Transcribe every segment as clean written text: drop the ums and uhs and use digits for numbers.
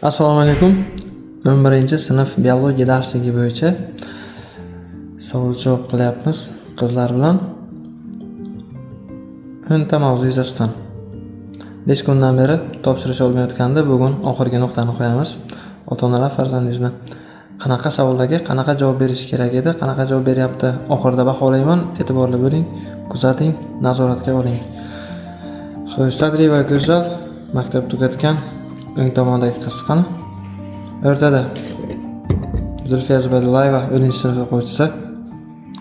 Assalomu alaykum. 11-sinf biologiya darsligi bo'yicha savol-javob qilyapmiz qizlar bilan. 10 ta mavzu yuzasidan. 5 kundan beri topshirish olmayotgandi. Bugun oxirgi nuqtani qo'yamiz. Ota-onalar farzandingizni qanaqa savollarga qanaqa javob berish kerak edi, qanaqa javob beryapti, oxirida baholayman. E'tiborli bo'ling, kuzating, nazoratga oling. Xo'sh, Sadrieva Go'zal maktab tugatgan, o'ng tomondagi qiz qani? O'rtada Zulfiya Zubaydullayeva 10-sinf o'quvchisi.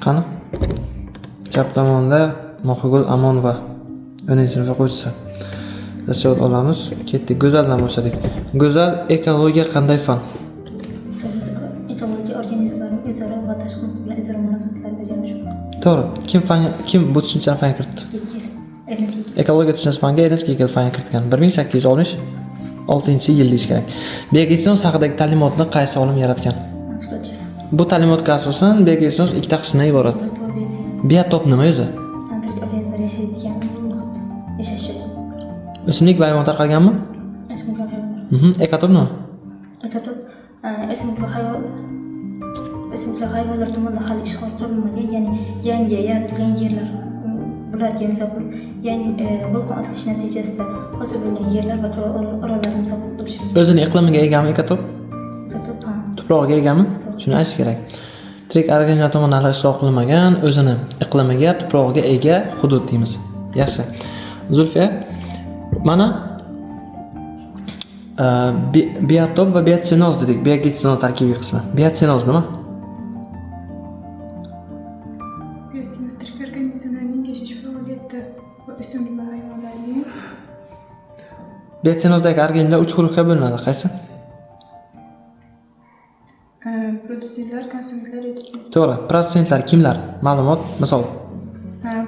Qani? Chap tomonda Mohigul Amonova 10-sinf o'quvchisi. Javob olamiz. Ketdik. Go'zaldan boshladik. Go'zal, ekologiya qanday fan? Ekologiya organizmlarning o'zaro va tashqi muhit bilan o'zaro munosabatlarini o'rganish. To'g'ri. Kim bu tushunchani fanga kiritdi? Gekkel. Ernest Gekkel. Ekologiya tushunchasi fanga Ernest Gekkel fanga kiritgan. 1866-yil deyish kerak. Biogeotsenoz haqidagi ta'limotni qaysi olim yaratgan? Sukachev. Bu ta'limotga asosan biogeotsenoz ikkita qismdan iborat. Biotsenoz. Biotop nima o'zi? Tirik organizmlar yashaydigan muhit. Yashash joyi. O'simlik va hayvon tarqalganmi? O'simlik va hayvonlar. Ekotop nima? Ekotop o'simlik va hayvon o'simlik va hayvonlar tomonidan hali ishg'ol qilinmagan, ya'ni yangi yaratilgan yerlar, bularga misol qilib, yangi vulqon otilishi natijasida hosil bo'lgan yerlar va orollarni misol qilib bo'lishi mumkin. O'zini iqlimiga egami ekotop? Ekotop, ha. Tuprog'iga egami? Shuni aytish kerak. Tirik organizmlar tomonidan hali ishg'ol qilinmagan, o'zini iqlimiga, tuprog'iga ega hudud deymiz. Yaxshi. Zulfiya, mana biotop va biotsenoz dedik. Biogeotsenoz tarkibiy qismi. Biotsenoz nima? Biotsenoz tirik organizmlarning yashash faoliyati va o'simlik va hayvonlarning Biotsenozdagi organizmlar uch guruhga bo'linadi. Qaysi? Produsentlar, konsumentlar, redutsentlar. To'g'ri. Produsentlar kimlar? Ma'lumot, misol.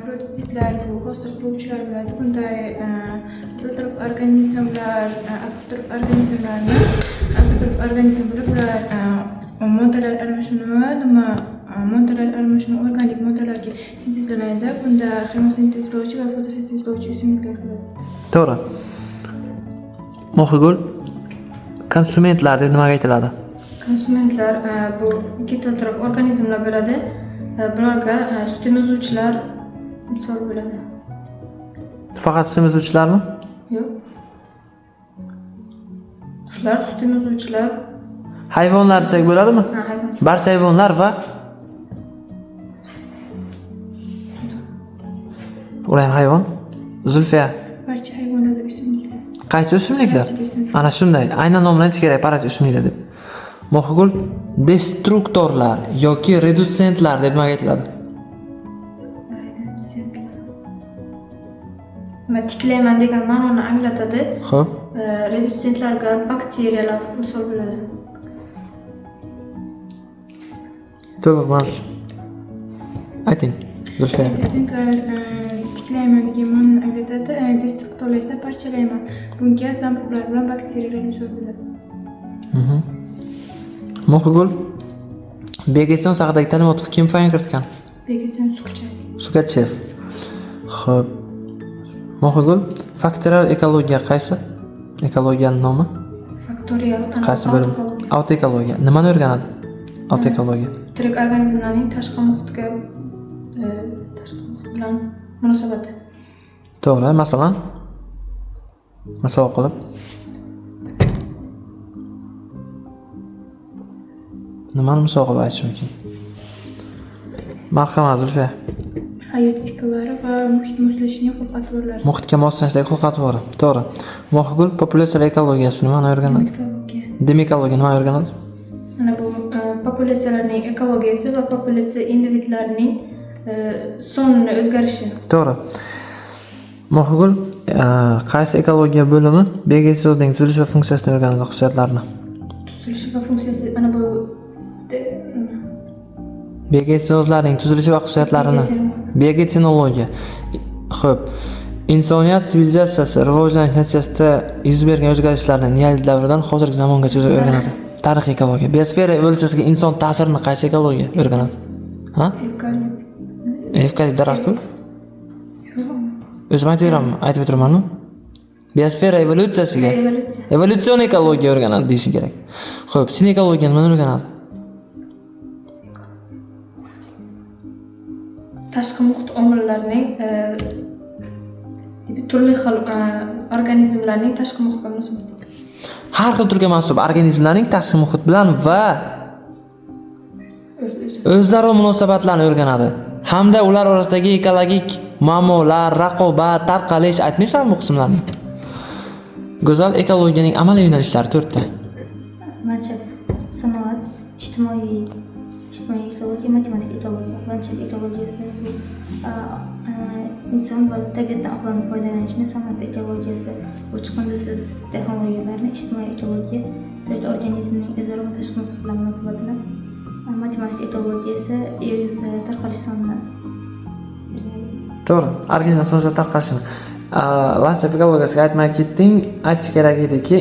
Produsentlar bu hosil qiluvchilar bo'ladi. Bunday avtotrof organizmlar, avtotrof organizmlarni avtotrof organizm bo'lib, ular moddalar almashinuvi nima moddalar almashinuvi organik moddalarga sintezlanadi. Bunda xemosintezlovchi va fotosintezlovchi o'simliklar kiradi. To'g'ri. Mohigul, konsumentlar deb nimaga aytiladi? Konsumentlar bu ketotrof organizmlar bo'ladi. Bularga sut emizuvchilar misol bo'ladi. Faqat sut emizuvchilarmi? Yo'q. Qushlar, sut emizuvchilar, Hayvonlar desak bo'ladimi? ha, hayvon. Barcha hayvonlar va ular ham hayvon. Zulfiya, Barcha hayvonlar va o'simliklar. Qaysi o'simliklar? Parazit o'simliklar. Ana shunday, aynan nomlanishi kerak parazit o'simliklar deb. Mohigul, destruktorlar yoki redutsentlar deb nimaga aytiladi? Redutsentlar. Nima tiklayman degan ma'noni anglatadi. Xo'p. Redutsentlarga bakteriyalar misol bo'ladi. To'liq emas. Ayting, Zulfiya. Redutsentlar tiklayman degan ma'noni anglatadi. Destruktorlar esa parchalayman. Bunga zamburug'lar bilan bakteriyalar misol bo'ladi. Mohigul, biogeotsenoz haqidagi ta'limotni kim fanga kiritgan? Vegetsin suqcha. Sukachev. Xo'p. Mohigul, faktorial ekologiya qaysi? Ekologiyaning nomi? Faktorial Qaysi bo'lim? autoekologiya. Autoekologiya. Nimani o'rganadi? Autoekologiya. Tirik organizmlarning tashqi muhitga tashqi muhit bilan munosabati. To'g'ri, masalan, misol qilib nimani misol qilib aytish mumkin? Marhamat, Zulfiya. Hayot sikllari va muhit moslashishining xulq-atvorlari. Muhitga moslashishdagi xulq-atvori. To'g'ri. Mohigul, populyatsiyalar ekologiyasi nimani o'rganadi? Ekologiya. Demekologiya nimani o'rganadi? Mana bu populyatsiyalarning ekologiyasi va populyatsiya individlarining sonini o'zgarishi. To'g'ri. Mohigul, qaysi ekologiya bo'limi biogeotsenozining tuzilishi va funksiyasini o'rganadi, xususiyatlarini? Tuzilishi va funksiyasi ana bu Biogeotsenozlarning tuzilishi va xususiyatlarini. Biogeotenologiya. Xo'p. Insoniyat sivilizatsiyasi rivojlanish natijasida yuz bergan o'zgarishlarni neolit davridan hozirgi zamongacha o'rganadi. Tarix ekologiya. Biosfera evolyutsiyasiga inson ta'sirini qaysi ekologiya o'rganadi? Ha? Evkalipt. Evkalipt daraxt-ku. Yo'q. O'zim aytaveramanmi? Aytib o'tiramanmi? Biosfera evolyutsiyasiga. Evolyutsiya. Evolyutsion ekologiya o'rganadi deyishing kerak. Xo'p, sinekologiya nimani o'rganadi? Tashqi muhit omillarining turli xil organizmlarning tashqi muhitga munosabati. Har xil turga mansub organizmlarning tashqi muhit bilan va o'zaro munosabatlarni o'rganadi. Hamda ular orasidagi ekologik muammolar, raqobat, tarqalish aytmaysanmi bu qismlarni? Go'zal, ekologiyaning amaliy yo'nalishlari 4 ta. Landshaft, sanoat, ijtimoiy ekologiya, matematik ekologiya. Landshaft ekologiyasi bu inson va tabiatdan oqilona foydalanishni, sanoat ekologiyasi bu chiqindisiz texnologiyalarni, ijtimoiy ekologiya tirik organizmning o'zaro va tashqi muhit bilan munosabatini, matematik ekologiya esa yer yuzida tarqalish sonini. To'g'ri, organizm tarqalishini. Landshaft ekologiyasiga aytmay ketding, aytish kerak ediki,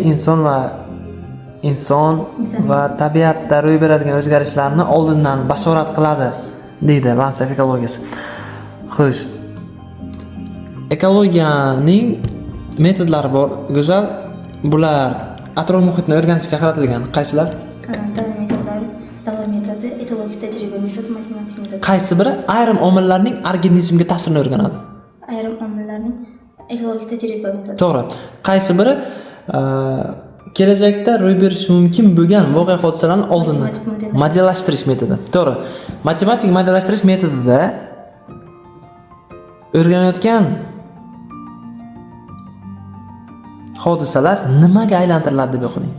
inson va tabiatda ro'y beradigan o'zgarishlarni oldindan bashorat qiladi deydi landshaft ekologiyasi. Xo'sh, ekologiyaning metodlari bor. Go'zal, bular atrof muhitni o'rganishga qaratilgan. Qaysilar? Dala metodlari, dala metodi, ekologik tajriba metodi, matematik metodi. Qaysi biri ayrim omillarning organizmga ta'sirini o'rganadi? Ayrim omillarning ekologik tajriba metodi. To'g'ri. Qaysi biri kelajakda ro'y berishi mumkin bo'lgan voqea hodisalarni oldindan modellashtirish metodi. To'g'ri. Matematik modellashtirish metodida o'rganayotgan hodisalar nimaga aylantiriladi deb o'qiling?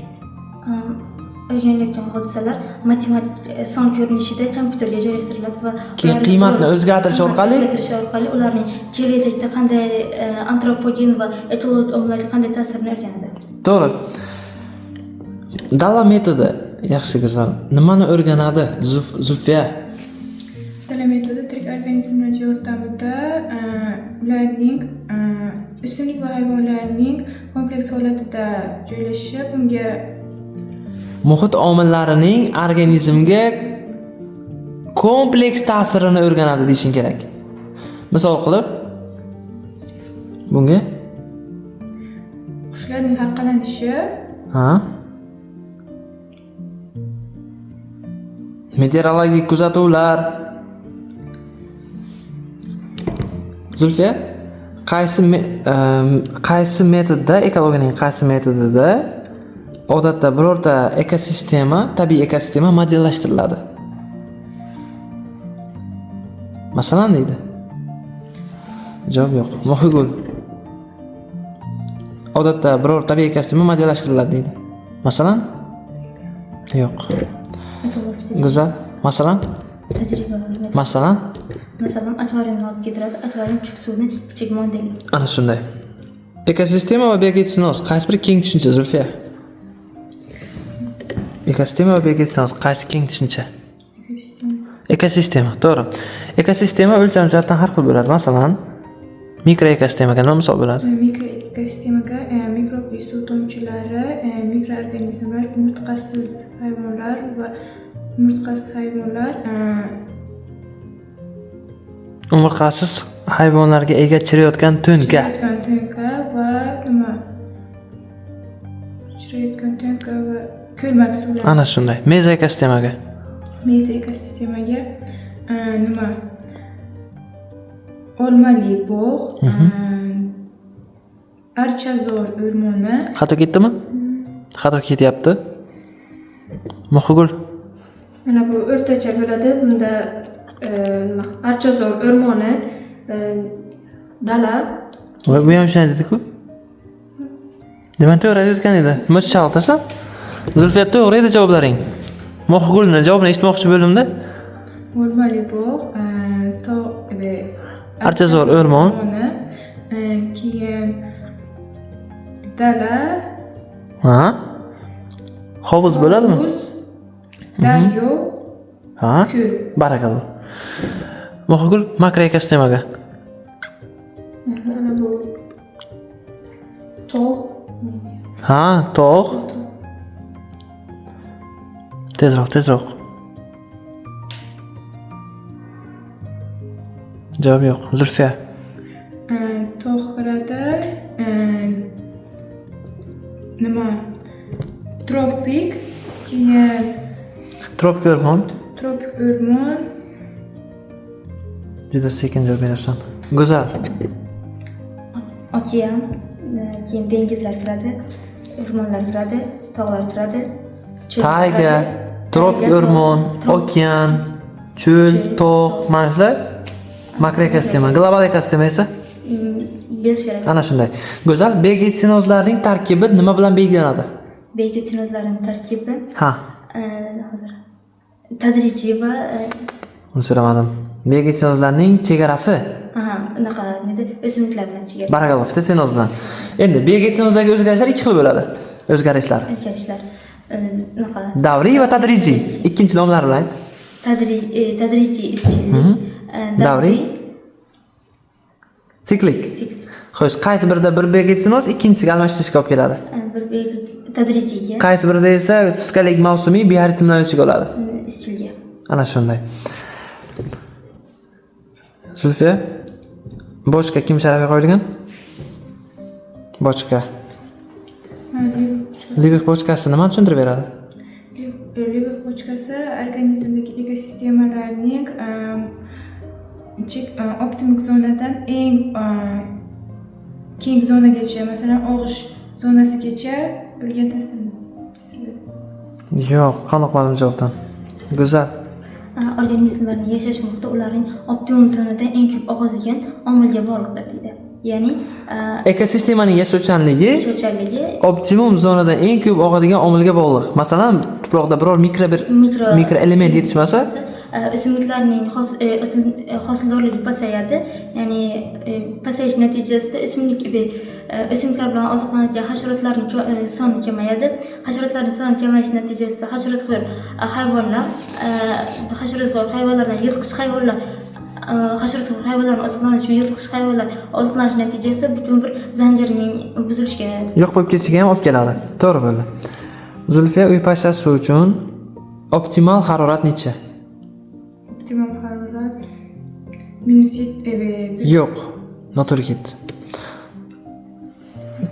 O'rganilayotgan hodisalar matematik son ko'rinishida kompyuterga joylashtiriladi va keyin qiymatni o'zgartirish orqali ularning kelajakda qanday antropogen va ekologik omillarga qanday ta'sirini o'rganadi. To'g'ri. Dala metodi yaxshi, go'zal. Nimani o'rganadi Zulfiya? Dala metodi tirik organizmlar yordamida ularning o'simlik va hayvonlarning kompleks holatida joylashishi, bunga muhit omillarining organizmga kompleks ta'sirini o'rganadi deyishing kerak. Misol qilib bunga qushlarning halqalanishi, ha, meteorologik kuzatuvlar. Zulfiya, qaysi metodda, ekologiyaning qaysi metodida odatda birorta ekosistema, tabiiy ekosistema modellashtiriladi? Masalan deydi. Javob yo'q. Mohigul. Odatda biror tabiiy ekosistema modellashtiriladi deydi. Masalan? Yo'q. Go'zal, masalan? Tajriba. Masalan? Masalan, akvariumni olib keltiradi, akvarium kichik suvni kichik model. Ana shunday. Ekosistema va biogeotsinoz qaysi biri keng tushuncha, Zulfiya? Ekosistema va biogeotsinoz qaysi keng tushuncha? Ekosistema, to'g'ri. Ekosistema o'lcham jihatdan har xil bo'ladi. Masalan, mikroekosistemaga nima misol bo'ladi? Mikroekosistemaga mikrobli suv tomchilari, mikroorganizmlar, umurtqasiz hayvonlar va umurtqasiz hayvonlarga ega chiriyotgan to'nka. Va nima? Chiriyotgan to'nka va ko'lmak suvlar. Ana shunday. Mezoekosistemaga. Mezoekosistemaga nima? Olmali bog', archazor o'rmoni. Xato ketdimi? Xato ketyapti. Mohigul. Mana bu o'rtacha bo'ladi. Bunda nima? Archazor o'rmoni, dala. Va bu ham shunday dedi-ku. Demak, to'g'ri aytgan edi. Nima chaltasan? Zulfiya, to'g'ri edi javoblaring. Mohigulni javobini eshitmoqchi bo'ldimda. Olmali bog', tog' Archazor o'rmon, keyin dala. Ha? Hovuz bo'ladimi? Daryo. Ha? Ko'l. Barakalloh. Mohigul, makroekosistemaga. Mana bu tog'. Ha, tog'. Tezroq, tezroq. Javob yo'q. Zulfiya. Tog' kiradi, Tropik, keyin Tropik o'rmon. Tropik o'rmon. Juda sekin javob berasan. Go'zal. Okean, keyin dengizlar kiradi, o'rmonlar kiradi, tog'lar kiradi, cho'l Tayga, kiradi. tropik Tayga, o'rmon, tropik- okean, cho'l, Cho'l, tog', mana shular makroekosistema. Global ekosistema esa Biosfera. Ana shunday. Go'zal, biogetsenozlarning tarkibi nima bilan belgilanadi? Biogetsenozlarning tarkibi Ha, hozir tadrijiy va uni so'ramadim. Biogetsenozlarning chegarasi. Aha, unaqa nima edi, o'simliklar bilan chegara. Barakalloh, fitosenoz bilan. Endi biogetenozdagi o'zgarishlar ikki xil bo'ladi. O'zgarishlar. O'zgarishlar unaqa Davriy va tadrijiy. Ikkinchi nomlari bilan ayt. Tadrijiy izchillik, Davriy. Davriy, Siklik. siklik. Xo'sh, qaysi birida bir biogetenoz ikkinchisiga almashtirishga olib keladi? Bir tadrijiyga, Qaysi birida esa sutkalik mavsumiy bioritmlanuvchiga oladi? Izchilga. Ana shunday. Zulfiya, bochka kim sharafiga qo'yilgan? Bochka. Liver Liver bochkasi nimani tushuntirib beradi? Liver bochkasi organizmdagi ekosistemalarning optimum zonadan eng keng zonagacha, masalan, og'ish zonasigacha bo'lgan ta'sirini. Yo'q, qoniqmadim javobdan. Go'zal. Organizmlarning yashash muhiti ularning optimum zonadan eng ko'p og'izgan omilga bog'liqdir deydi. Ya'ni Ekosistemaning yashovchanligi yashovchanligi optimum zonadan eng ko'p og'adigan omilga bog'liq. Masalan, tuproqda biror mikro bir mikro mikroelement yetishmasa, o'simliklarning hosildorligi pasayadi. Ya'ni pasayish natijasida o'simliklar bilan oziqlanadigan hasharotlarning soni kamayadi. Hasharotlarning soni kamayishi natijasida hasharotxo'r hayvonlar, hasharotxo'r hayvonlardan yirtqich hayvonlar, hasharotxo'r hayvonlarni oziqlanish, yirtqich hayvonlar oziqlanish natijasida butun bir zanjirning buzilishiga yo'q bo'lib ketishiga ham olib keladi. To'g'ri bo'ldi. Zulfiya, uy pashshasi uchun optimal harorat necha? Optimal harorat -7. Yo'q, noto'g'ri ketdi.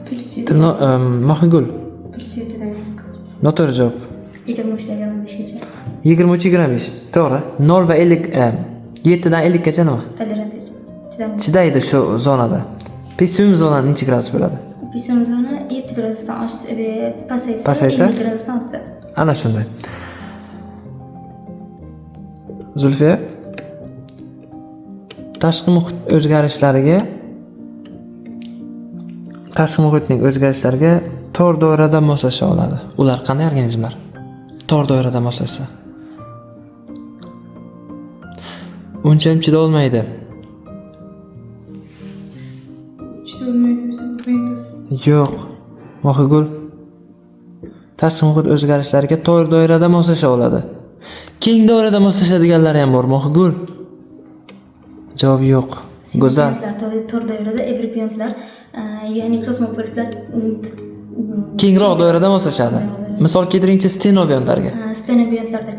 +7. Mohigul, +7dan. Noto'g'ri javob. 23 dan 25 gacha. 23 25. To'g'ri. 0 va 50, 7 dan 50 gacha nima? Tolerantlik. Chidamli. Chidaydi shu zonada. Pessimum zona necha gradus bo'ladi? Pessimum zona 7 gradusdan oshsa, pasaysa, Pasaysa? 50 gradusdan ortsa. Ana shunday. Zulfiya, tashqi muhit o'zgarishlariga, tashqi muhitning o'zgarishlariga tor doirada moslasha oladi. Ular qanday organizmlar? Tor doirada moslashsa. Uncha ham chida olmaydi. Chidolmaydi. Yo'q. Mohigul, tashqi muhit o'zgarishlariga tor doirada moslasha oladi. Keng doirada moslashadiganlari ham bor, Mohigul. Javob yo'q. Go'zal. Simbiontlar tor doirada, evribiontlar, ya'ni kosmopolitlar Kengroq doirada moslashadi. Misol keltiringchi stenobiontlarga. Stenobiontlarda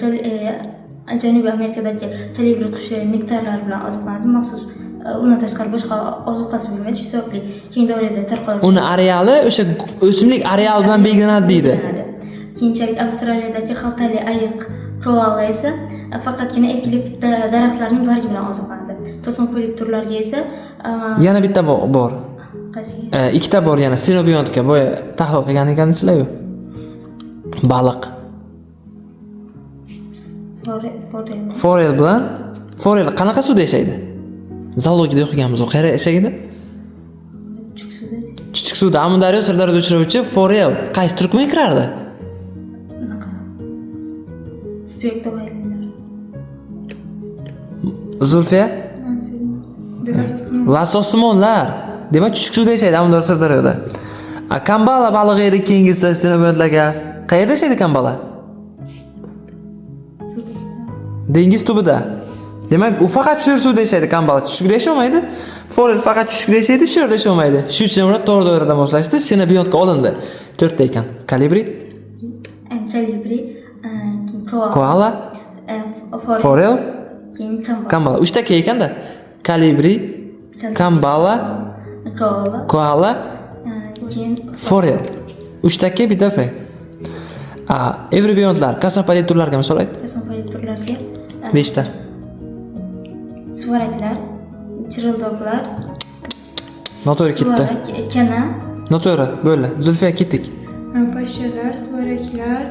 Janubiy Amerikadagi kolibri qushi nektarlar bilan oziqlanadi. Maxsus undan tashqari boshqa ozuqasi bo'lmaydi. Shu sababli keng doirada tarqaladi. Uni areali o'sha o'simlik areali bilan belgilanadi deydi. Keyinchalik Avstraliyadagi xaltali ayiq koala esa faqatgina evkalipt daraxtlarining bargi bilan oziqlanadi. Kosmopolit turlarga esa Yana bitta bor. Qaysi? Ikkita bor yana stenobiontga. Boya tahlil qilgan ekansizlar-ku. Baliq. Forel. Forel bilan forel qanaqa suvda yashaydi? Zoologiyada o'qiganmiz, u qayerda yashaydi? Chuchuk suvda. Chuchuk suvda. Amudaryo, Sirdaryoda uchrovchi forel qaysi turkumaga kirardi? Unaqa. Suyak to'g'aylilar. Zulfiya? Lasosimonlar. Demak, chuchuk suvda yashaydi Amudaryo, Sirdaryoda. Kambala balig'i edi keyingisi stenobiontlarga. Qayerda yashaydi kambala? Suvda. Dengiz tubida. Demak, u faqat sho'r suvda yashaydi kambala. Chuchukda yashamaydi. Forel faqat chuchukda yashaydi, sho'rda yashamaydi. Shu uchun ular tor doirada moslashdi, stenobiontga olindi. 4 ta ekan. Kolibri, Kolibri, keyin koala, koala, forel, forel, keyin kambala. Kambala. 3 ta ekanda. Kolibri, kambala, Koala, koala, keyin forel. 3 ta K, bitta F. Evribiontlar kosmopolit turlarga misol ayt. Kosmopolit turlarga 5 ta. Suvaraklar, chirildoqlar. Noto'g'ri ketdi. Suvarak, kana. Noto'g'ri, bo'ldi. Zulfiya, ketdik. Pashshalar, suvaraklar,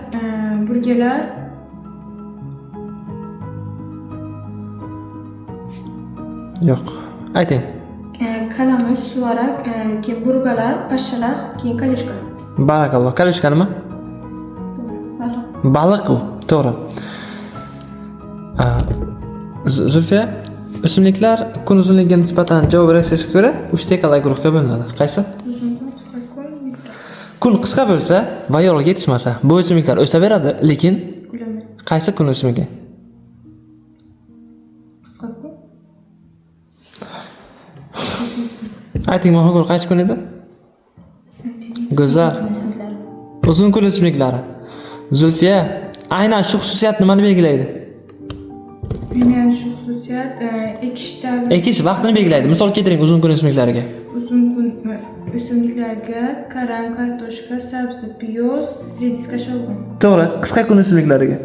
burgalar. Yo'q. Ayting. Kalamush, suvarak, keyin burgalar, pashshalar, keyin kalishka. Barakalloh. Kalishka nima? Baliq. Baliq u. To'g'ri. Zulfiya, o'simliklar kun uzunligiga nisbatan javob reaksiyasiga ko'ra 3 ta ekologik guruhga bo'linadi. Qaysi? Uzun kun, qisqa kun, neytral. Kun qisqa bo'lsa va yorug'lik yetishmasa, bu o'simliklar o'saveradi, lekin Gullamaydi. Qaysi kun o'simligi? Qisqa kun. Ayting, Mohigul, qaysi kun edi? Go'zal. Uzun kun o'simliklari. Zulfiya, aynan shu xususiyat nimani belgilaydi? Aynan shu xususiyat ekish davri. Ekish vaqtini belgilaydi. Misol keltiring uzun kun o'simliklariga. Uzun kun o'simliklariga karam, kartoshka, sabzi, piyoz, rediska, sholg'om. To'g'ri. Qisqa kun o'simliklariga.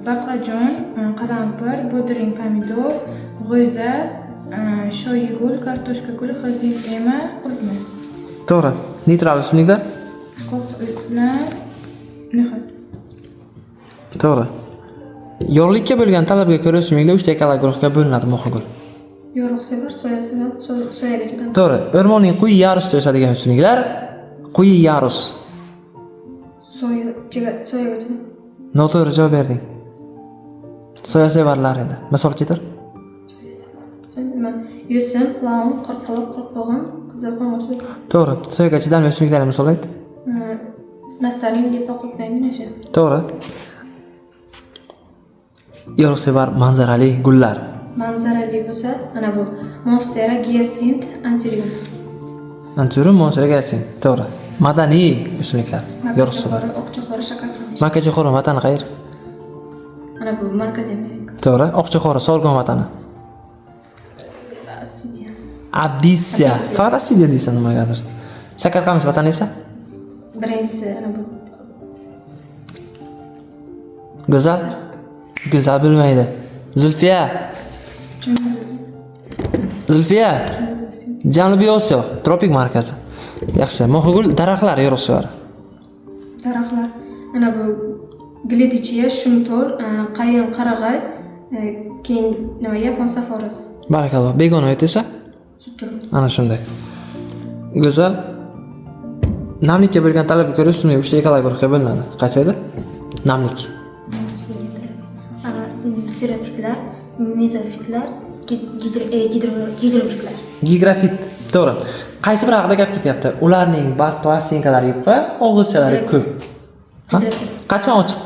Baqlajon, qalampir, bodring, pomidor, g'o'za, shoyigul, kartoshka guli, xrizantema, qulupnay. To'g'ri. Neytral o'simliklar? Qoq bilan nihot. To'g'ri. Yorug'likka bo'lgan talabga ko'ra o'simliklar 3 ta ekologik guruhga bo'linadi, Mohigul. Yorug'sevar, soyasevar, soyaga chidamli. To'g'ri. O'rmonning quyi yarusida o'sadigan o'simliklar quyi yarus. Soyaga chidamli. Noto'g'ri javob berding. Soyasevarlar edi. Misol keltir. Nima? Yo'sin, plaun, qirqquloq, qirqbog'in, qizil qo'ng'ir suv. To'g'ri. Soyaga chidamli o'simliklarga misol ayt. Nastarin, lipa, qulupnay, binafsha. To'g'ri. Yorug'sevar manzarali gullar. Manzarali bo'lsa, mana bu monstera, giasint, anturium. Anturium, monstera, giasint. To'g'ri. Madaniy o'simliklar. Yorug'sevar. Oqcho'xori, shakarqamish. Makacho'xori vatani qayer? Mana bu Markaziy Amerika. To'g'ri. Oqcho'xori Sorgon vatani. Assidiya. Abissiya. Faqat Assidiya deysan nimagadir. Shakarqamish vatani esa? Birinchisi ana bu. Go'zal. Go'zal bilmaydi. Zulfiya. Zulfiya. Janubiy Osiyo tropik markazi. Yaxshi. Mohigul, daraxtlar yorug'sevar. Daraxtlar. Ana bu gledichiya, shumtol, qayin, qarag'ay, keyin nima, yapon saforasi. Barakalloh. Begona o't esa? Subtropik. Ana shunday. Go'zal, namlikka bo'lgan talabga ko'ra o'simlik 3 ta ekologik guruhga bo'linadi. Qaysi edi? Namlik. Xerofitlar, mezofitlar, gidrofitlar. Gigrofit. To'g'ri. Qaysi biri haqida gap ketyapti? Ularning barg plastinkalari yupqa, og'izchalari ko'p. Qachon ochiq?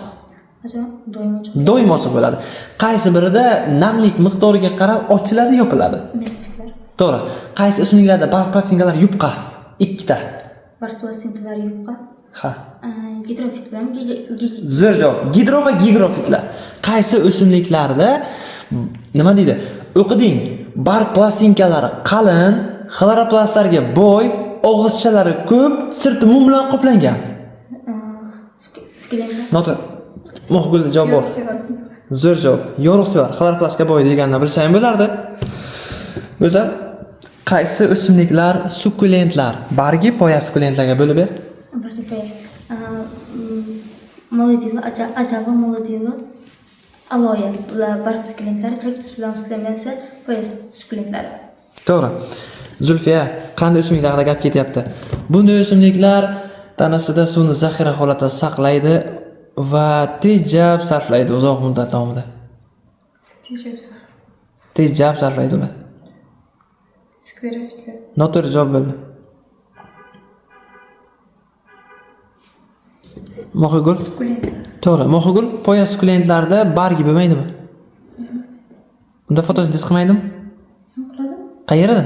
Qachon? Doim ochiq. Doim ochiq bo'ladi. Qaysi birida namlik miqdoriga qarab ochiladi, yopiladi? Mezofitlar. To'g'ri. Qaysi o'simliklarda barg plastinkalari yupqa? 2 ta. Barg plastinkalari yupqa. Ha. Gidrofit bilan Zo'r javob. Gidro va gigrofitlar. Qaysi o'simliklarda nima deydi? O'qiding. Barg plastinkalari qalin, xloroplastlarga boy, og'izchalari ko'p, sirti mum bilan qoplangan. Sukulentlar. Noto'g'ri. Mohigulda javob bor. Zo'r javob. Yorug'sevar, xloroplastga boy deganini bilsang bo'lardi. Go'zal, qaysi o'simliklar sukulentlar? Bargi poya sukulentlarga bo'lib ber. Bargi poya. Molodilo, agava, molodilo, aloya. Ular barg sukulentlari, kaktus bilan esa poya sukulentlari. To'g'ri. Zulfiya, qanday o'simliklar haqida gap ketyapti? Bunday o'simliklar tanasida suvni zaxira holatida saqlaydi va tejab sarflaydi uzoq muddat davomida. Tejab sarf. Tejab sarflaydi ular. Sklerofitlar. Noto'g'ri javob bo'ldi. Mohigul? Sukulentlar. To'g'ri. Mohigul, poya sukulentlarda bargi bo'lmaydimi? Unda fotosintez qilmaydimi? Qiladi. Qayerda?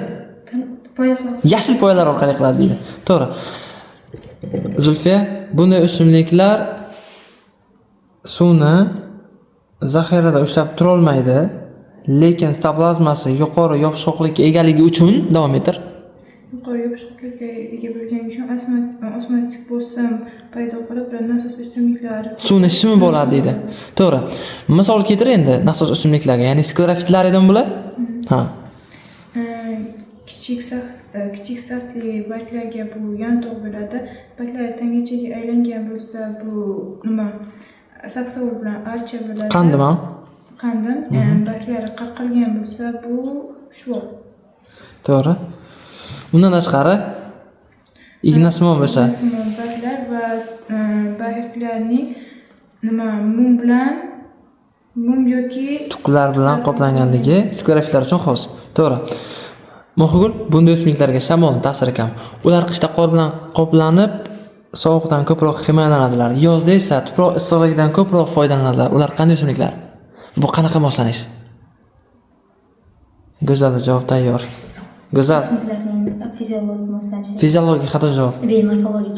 Poyasi. Yashil poyalar orqali qiladi deydi. To'g'ri. Zulfiya, bunday o'simliklar suvni zaxirada ushlab turolmaydi, lekin sitoplazmasi yuqori yopishqoqlikka egaligi uchun davom ettir. Yuqori yopishqoqlikka ega bo'lgani uchun osmotik bosim paydo qilib, nasos o'simliklari Suvni shimi bo'ladi deydi. To'g'ri. Misol keltir endi nasos o'simliklarga, ya'ni sklerofitlar edimi bular? Ha. Kichik saftli barglarga bu yantoq bo'ladi. Barglari tangachaga aylangan bo'lsa, bu nima? Saksovul bilan archa bo'ladi. Qandim ham. Qandim. Barglari qirqilgan bo'lsa, bu shuvoq. To'g'ri. Undan tashqari ignasimon bo'lsa, Ignashimon barglar va barglarning nima mum bilan mum yoki tuklar bilan qoplanganligi sklerofitlar uchun xos. To'g'ri. Mohigul, bunday o'simliklarga shamol ta'siri kam. Ular qishda qor bilan qoplanib, sovuqdan ko'proq himoyalanadilar. Yozda esa tuproq issiqligidan ko'proq foydalanadilar. Ular qanday o'simliklar? Bu qanaqa moslanish? Go'zalda javob tayyor. Go'zal, O'simliklarning fiziologik moslanishi. fiziologik xato javob. Morfologik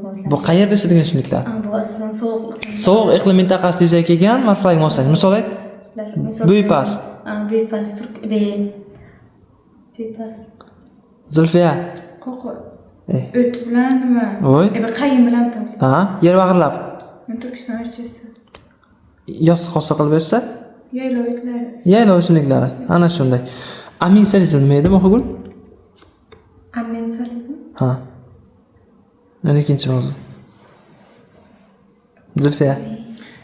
moslanishi. Bu qayerda o'sadigan o'simliklar? Bu asosan sovuq iqlim. Sovuq iqlim mintaqasida yuzaga kelgan morfologik moslanish. Misol ayt. Misol Bo'ypas. Bo'ypas, turk bo'ypas. Zulfiya. Qo'qi o't bilan nima? Voy. Qayin bilan tol. Ha, yer bag'irlab. Turkiston archasi. Yostiq hosil qilib o'ssa, Yaylov o'tlari. Yaylov o'simliklari. Ana shunday. Amensalizm nima edi, Mohigul? Amensalizm. Ha. Yana ikkinchi mavzu. Zulfiya.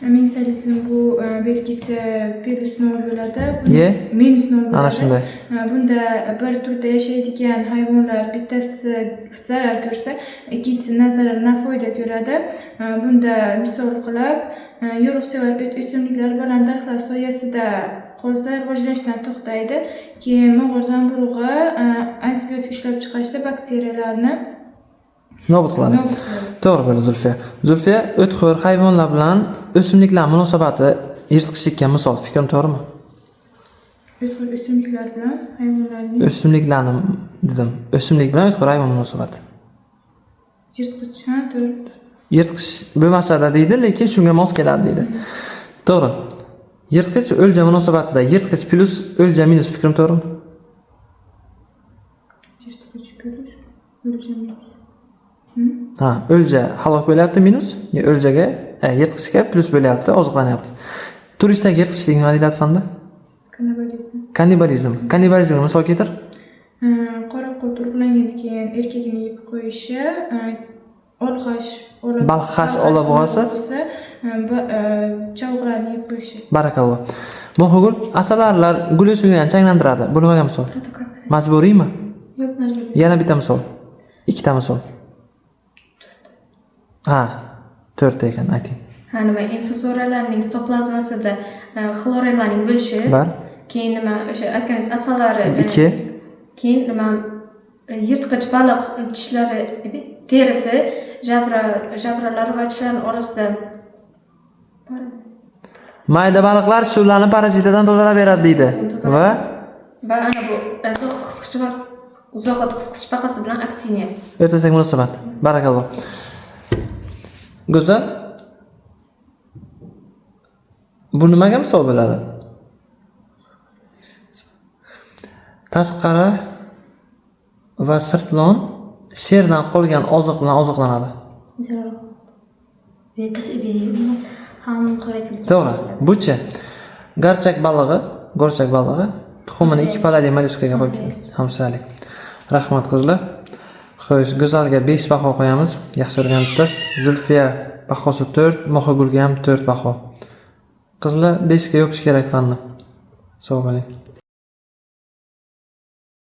Amensalizm bu belgisi plyus nol bo'ladi. Ye. Minus nol bo'ladi. Ana shunday. Bunda bir turda yashaydigan hayvonlar bittasi zarar ko'rsa, ikkinchisi na zarar na foyda ko'radi. Bunda misol qilib, yorug'sevar o't o'simliklar baland daraxtlar soyasida qolsa rivojlanishdan to'xtaydi. Keyin mo'g'ul zamburug'i antibiotik ishlab chiqarishda bakteriyalarni nobud qiladi. Nobud qiladi. To'g'ri bo'ldi Zulfiya. Zulfiya, o'txo'r hayvonlar bilan o'simliklar munosabati yirtqichlikka misol. Fikrim to'g'rimi? O'txo'r o'simliklar bilan hayvonlarning O'simliklarni dedim. O'simlik bilan o'txo'r hayvon munosabati. Yirtqich, ha, to'g'ri. Yirtqich bo'lmasa-da deydi, lekin shunga mos keladi deydi. To'g'ri. Yirtqich o'lja munosabatida yirtqich plyus o'lja minus, fikrim to'g'rimi? Yirtqich plyus o'lja minus. Ha, o'lja halok bo'lyapti minus, o'ljaga, yirtqichga plyus bo'lyapti, oziqlanyapti. Turistdagi yirtqichlik nima deyiladi fanda? Kannibalizm. Kannibalizm. Kannibalizmga misol keltir. Qoraqurt urug'langandan keyin erkagini yeb qo'yishi, olg'ash, Balxash olabug'asi. Chavg'larni yeb qo'yishi. Barakalloh. Mohigul, asalarilar gul o'simliklarni changlantiradi. Bu nimaga misol? Majburiymi? Yo'q, majburiy. Yana bitta misol. Ikkita misol. Ha, to'rtta ekan, ayting. Ha, nima infuzoralarning sitoplazmasida xlorelaning bo'lishi. Bir. Keyin nima o'sha aytganingiz asalari. Ikki. Keyin nima yirtqich baliq tishlari, terisi, jabralari va tishlarning orasida. Mayda baliqlar suvlarni parazitlardan tozalab beradi deydi. Va va ana bu zohid qisqichbaqasi bilan aksiniya. O'rtasidagi munosabat. Barakalloh. Go'zal, bu nimaga misol bo'ladi? Tasqara va sirtlon sherdan qolgan oziq bilan oziqlanadi. To'g'ri. Buchi garchak balig'i, gorchak balig'i tuxumini ikki palali mollyuskaga qo'yib hamsoyalik. Rahmat qizlar. Xo'sh, Go'zalga 5 baho qo'yamiz. Yaxshi o'rganibdi. Zulfiya bahosi 4, Mohigulga ham 4 baho. Qizlar 5 ga yopish kerak fanni. Sog' bo'ling.